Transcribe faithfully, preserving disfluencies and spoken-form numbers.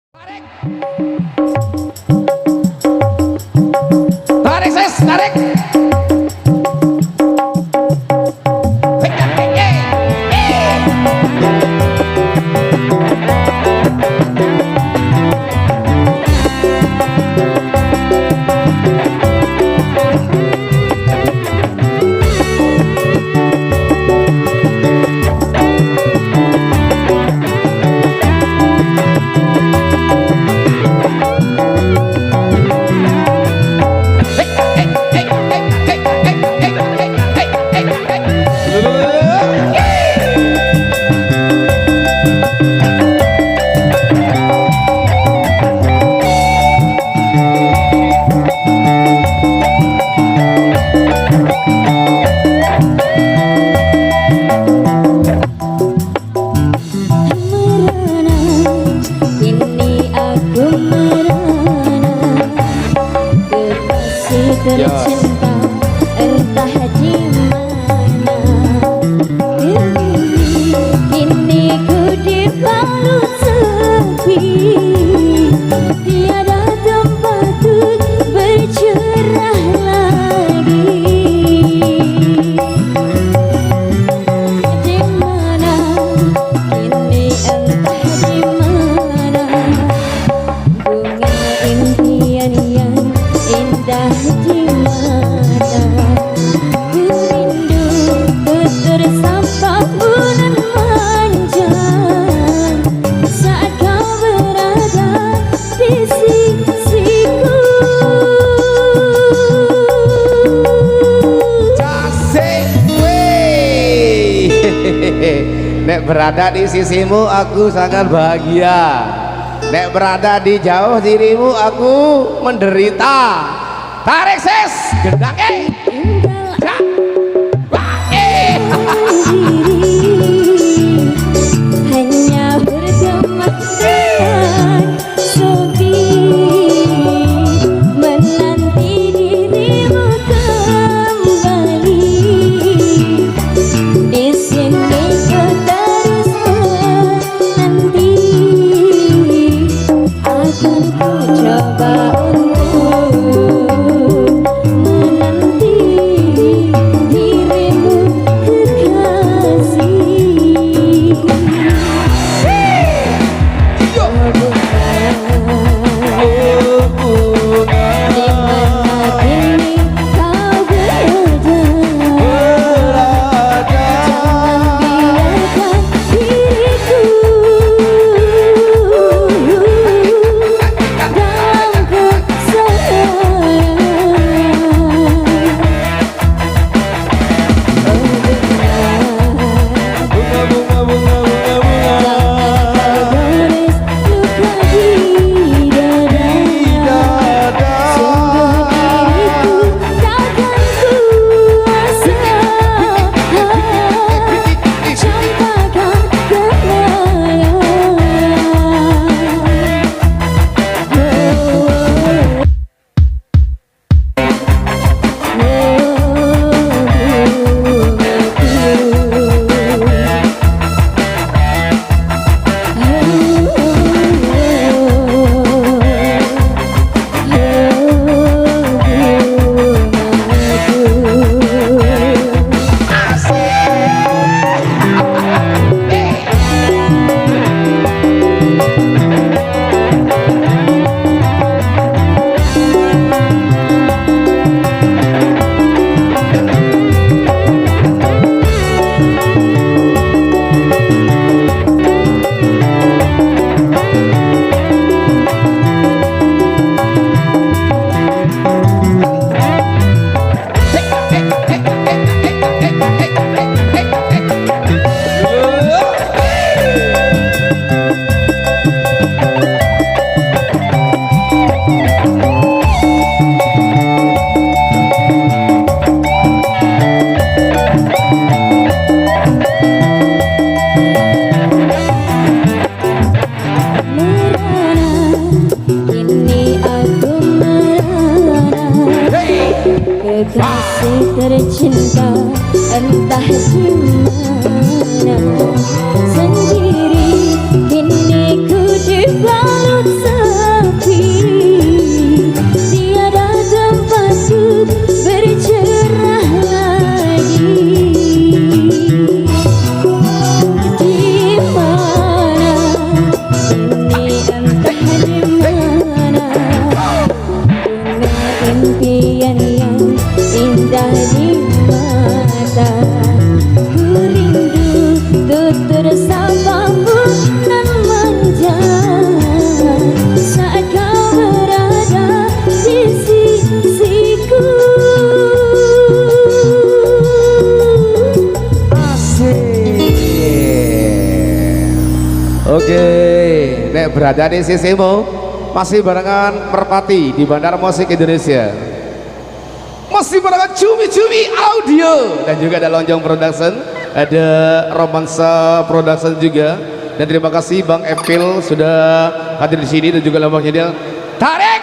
Tarik. Tarik, Sis, tarik. Merana, kini aku merana. Kekasih tercinta, entah di mana. Kini, kini ku dibalut sepi, tiada tempat untuk bercerah lagi. Di mana, kini entah di mana, bunga impian yang indah di mata. Ku rindu tutur sapa bulan manja, saat kau berada di sisiku. Casik, weh. Nek berada di sisimu, aku sangat bahagia. Nek berada di jauh dirimu, aku menderita. Tarik, Sis, gendang, eh. Tinggal. Cak. Wah, eh. Diri hanya berteman dengan sepi, menanti dirimu kembali. Di sini ku terus menanti, akan ku coba untuk menanti dirimu, kekasih. Yo. Bunga, bunga, di mana kini kau berada? Berada. Jangan biarkan diriku dalam kesepian. Merana, kini aku merana. Kekasih tercinta, entah di mana. Sendiri, kini ku dibalut Oke, nek berada di sisimu masih barengan Merpati di Bandar Musik Indonesia. Masih barengan Cumi-Cumi Audio dan juga ada Lonjong Production, ada Romansa Production juga. Dan terima kasih Bang Epil sudah hadir di sini dan juga Lambang Jendel. Tarik